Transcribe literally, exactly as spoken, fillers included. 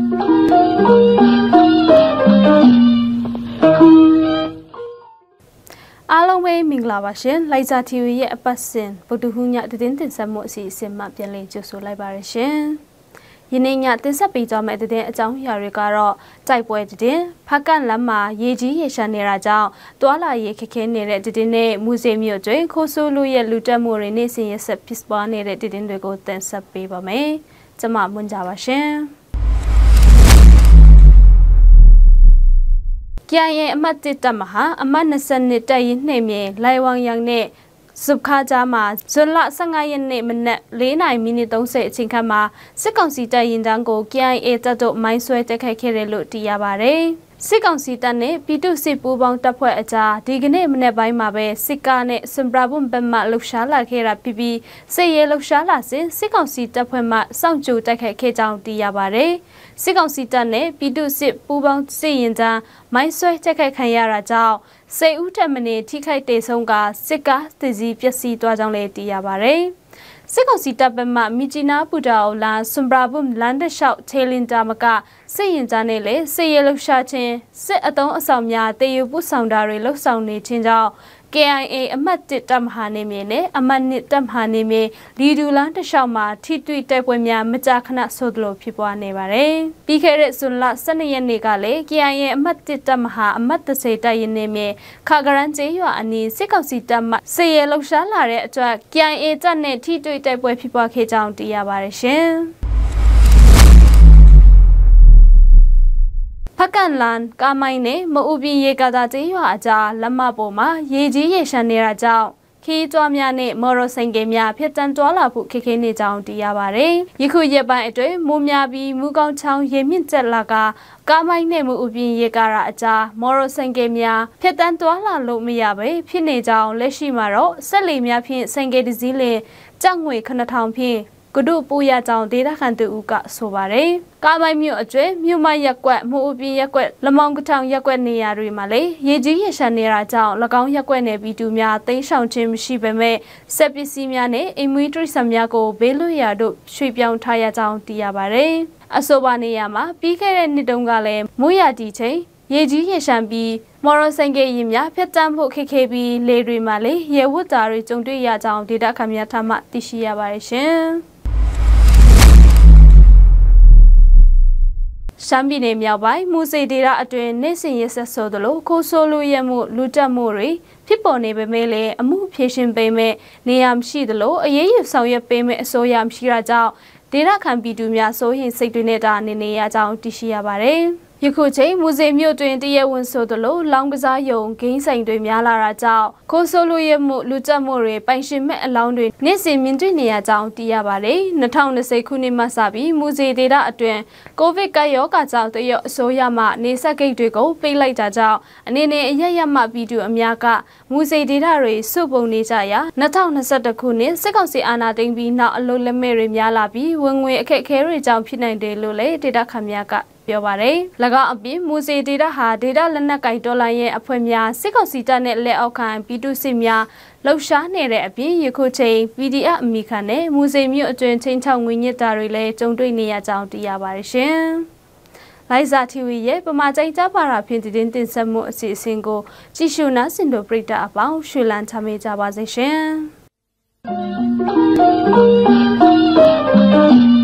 အားလုံးပဲမင်္ဂလာပါရှင်။ လိုင်ဇာ ထီဝီ ရဲ့ အပတ်စဉ် ဗုဒ္ဓဟူးည သတင်းတင်ဆက်မှု အစီအစဉ်မှ ပြန်လည်ကြိုဆိုလိုက်ပါရရှင်။ ယနေ့ည တင်ဆက်ပေးသွားမယ့် သတင်းအကြောင်းအရာတွေကတော့ တိုက်ပွဲသတင်း၊ ဖားကန့်လမ်းမှာ ရေကြီးရေလျှံနေတာကြောင့် သွားလာရေးခက်ခဲနေတဲ့ သတင်းနဲ့ မူဆယ်မြို့တွင်း ခိုးဆိုးလုယက် လူသတ်မှုတွေ နေ့စဉ်ရက်ဆက်ဖြစ်ပွားနေတဲ့ သတင်းတွေကို တင်ဆက်ပေးပါမယ်။ ကျွန်မ မွန်ဂျာပါရှင်။ KIA အမှတ်တစ်တပ်မဟာ၊ အမှတ်နှစ်ဆယ့်နှစ် တပ်ရင်းနယ်မြေ၊ လိုင်ဝမ်ယန်နဲ့ ဇွပ်ခါကြားမှာ ဇွန်လဆယ့်ငါးရက်နေ့ မနက်လေးနာရီ မိနစ်သုံးဆယ် အချိန်ခန့်မှာ စစ်ကောင်စီတပ်ယာဉ်တန်းကို KIA တပ်တို့ မိုင်းဆွဲတိုက်ခိုက်ခဲ့တယ်လို့ သိရပါတယ်။ စစ်ကောင်စီတပ်နဲ့ ပြည်သူ့စစ်ပူးပေါင်းတပ်ဖွဲ့အကြား ဒီကနေ့မနက်ပိုင်းမှာပဲ စစ်ကားနဲ့ ဆွမ်ပရာဘွမ်ဘက်မှ လှုပ်ရှားလာခဲ့တာဖြစ်ပြီး စစ်ရေးလှုပ်ရှားလာစဉ် စစ်ကောင်စီတပ်ဖွဲ့မှ စောင့်ကြိုတိုက်ခိုက်ခဲ့ကြောင်း သိရပါတယ်။ စစ်ကောင်စီတပ်နဲ့ ပြည်သူ့စစ်ပူးပေါင်းစစ်ယာဉ်တန်း မိုင်းဆွဲတိုက်ခိုက်ခံရတာကြောင့် ဆယ်ဦးထက်မနည်း ထိခိုက်သေဆုံးကာ စစ်ကားတစ်စီး ပျက်စီးသွားကြောင်းလည်း သိရပါတယ်။ စစ်ကောင်စီတပ်ဘက်မှ မြစ်ကြီးနား ပူတာအိုလမ်း ဆွမ်ပရာဘွမ်လမ်းတစ်လျှောက် ခြေလျင်သာမက စစ်ယာဉ်တန်းနဲ့လည်း စစ်ရေးလှုပ်ရှားခြင်း၊ စစ်အသုံးအဆောင်များ သယ်ယူပို့ဆောင်တာတွေ လုပ်ဆောင်နေခြင်းကြောင့် KIA အမှတ်တစ်တပ်မဟာနယ်မြေနဲ့ အမှတ်နှစ်တပ်မဟာနယ်မြေ လီဒူလမ်းတစ်လျှောက်မှာ ထိတွေ့တိုက်ပွဲများ မကြာခဏဆိုသလို ဖြစ်ပွားနေပါတယ်။ ပြီးခဲ့တဲ့ ဇွန်လ ဆယ့်နှစ်ရက်နေ့ကလည်း KIA အမှတ်တစ်တပ်မဟာ အမှတ်တစ်ဆယ် တပ်ရင်းနယ်မြေ ခါကရန်ကျေးရွာအနီး စစ်ကောင်စီတပ်မှ စစ်ရေးလှုပ်ရှားလာတဲ့အတွက် KIA တပ်နဲ့ ထိတွေ့တိုက်ပွဲ ဖြစ်ပွားခဲ့ကြောင်း သိရပါတယ်ရှင်။ ဖားကန့်လမ်း ကားမိုင်းနဲ့ မအူပင်ရေကာတာကျေးရွာအကြား လမ်းမပေါ်မှာ ရေကြီးရေလျှံနေတာကြောင့် ခရီးသွားများနဲ့ မော်တော်ဆိုင်ကယ်များ ဖြတ်သန်းသွားလာဖို့ ခက်ခဲနေကြောင်း သိရပါတယ်။ ယခုရက်ပိုင်းအတွင်း မိုးများပြီး မူးကောင်းချောင်း ရေမြင့်တက်လာကာ ကားမိုင်းနဲ့ မအူပင်ရေကာတာအကြား မော်တော်ဆိုင်ကယ်များ ဖြတ်သန်းသွားလာလို့မရဘဲ ဖြစ်နေကြောင်း၊ လက်ရှိမှာတော့ စက်လှေများဖြင့် ဆိုင်ကယ်တစ်စီးလျှင် ကျပ်ငွေ ခုနစ်ထောင်ဖြင့် ကဒုပို့ရကြောင်း ဒေသခံတစ်ဦးက ဆိုပါတယ်။ ကားမိုင်းမြို့အတွင်း မြို့မရပ်ကွက်၊ မအူပင်ရပ်ကွက်၊ လမောင်ကထောင်ရပ်ကွက် နေရာတွေမှာလည်း ရေကြီးရေလျှံနေတာကြောင့် ၎င်းရပ်ကွက်နယ် ပြည်သူများ တိမ်းရှောင်ခြင်းမရှိပေမဲ့ စက်ပစ္စည်းများနဲ့ အိမ်မွေးတိရစ္ဆာန်များကို ဘေးလွတ်ရာသို့ ရွှေ့ပြောင်းထားရကြောင်း သိရပါတယ်။ အဆိုပါနေရာမှာ ပြီးခဲ့တဲ့နှစ်တုန်းကလည်း မိုးရာသီချိန် ရေကြီးရေလျှံပြီး မော်တော်ဆိုင်ကယ်ယာဉ်များ ဖြတ်သန်းဖို့ခက်ခဲပြီး လယ်တွေမှာလည်း ရေဝပ်တာတွေ ကြုံတွေ့ရကြောင်း ဒေသခံများထံမှ သိရှိရပါတယ်ရှင်။ ရှမ်းပြည်နယ်မြောက်ပိုင်း မူဆယ်ဒေသအတွင်း နေ့စဉ်ရက်ဆက်ဆိုသလို ခိုးဆိုးလုယက်မှု၊ လူသတ်မှုတွေ ဖြစ်ပေါ်နေပေမဲ့လည်း အမှုဖြေရှင်းပေးမယ့် နေရာမရှိသလို အရေးယူဆောင်ရွက်ပေးမယ့် အစိုးရမရှိတာကြောင့် ဒေသခံပြည်သူများ စိုးရိမ်စိတ်တွေနဲ့သာ နေနေရကြောင်း သိရှိရပါတယ်။ ယခုချိန် မူဆယ်မြို့တွင်း တရားဝင်ဆိုသလို လောင်းကစားရုံ၊ ဂိမ်းဆိုင်တွေ များလာတာကြောင့် ခိုးဆိုးလုယက်မှု၊ လူသတ်မှုတွေ၊ ပိုင်ရှင်မဲ့အလောင်းတွေ နေ့စဉ်မြင်တွေ့နေရကြောင်း သိရပါတယ်။ နှစ်ထောင်နှစ်ဆယ်ခုနှစ်မှစပြီး မူဆယ်ဒေသအတွင်း ကိုဗစ်ကပ်ရောဂါကြောင့် တရုတ်အစိုးရမှ နယ်စပ်ဂိတ်တွေကို ပိတ်လိုက်တာကြောင့် အနယ်နယ်အရပ်ရပ်မှ ပြည်သူအများက မူဆယ်ဒေသတွေ စုပုံနေကြရာ နှစ်ထောင်နှစ်ဆယ့်တစ်ခုနှစ် စစ်ကောင်စီအာဏာသိမ်းပြီးနောက် အလုပ်လက်မဲ့တွေများလာပြီး ဝင်ငွေအခက်အခဲတွေကြောင့် ဖြစ်နိုင်တယ်လို့လည်း ဒေသခံများက ပြောပါတယ်။ ၎င်းအပြင် မူဆယ်ဒေသဟာ ဒေသလက်နက်ကိုင်တော်လှန်ရေးအဖွဲ့များ၊ စစ်ကောင်စီတပ်နဲ့ လက်အောက်ခံပြည်သူ့စစ်များ လှုပ်ရှားနေတဲ့အပြင် ယခုချိန် PDF အမည်ခံနဲ့ မူဆယ်မြို့အတွင်း ခြိမ်းခြောက်ငွေညှစ်တာတွေလည်း ကြုံတွေ့နေရကြောင်း သိရပါတယ်ရှင်။ လိုင်ဇာ ထီဝီ ရဲ့ ဗမာတိုင်းကြားဘာသာဖြင့် သတင်းတင်ဆက်မှုအစီအစဉ်ကို ကြည့်ရှုနားဆင်သူ ပရိသတ်အပေါင်း ရွှေလန်းချမ်းမြေ့ကြပါစေရှင်။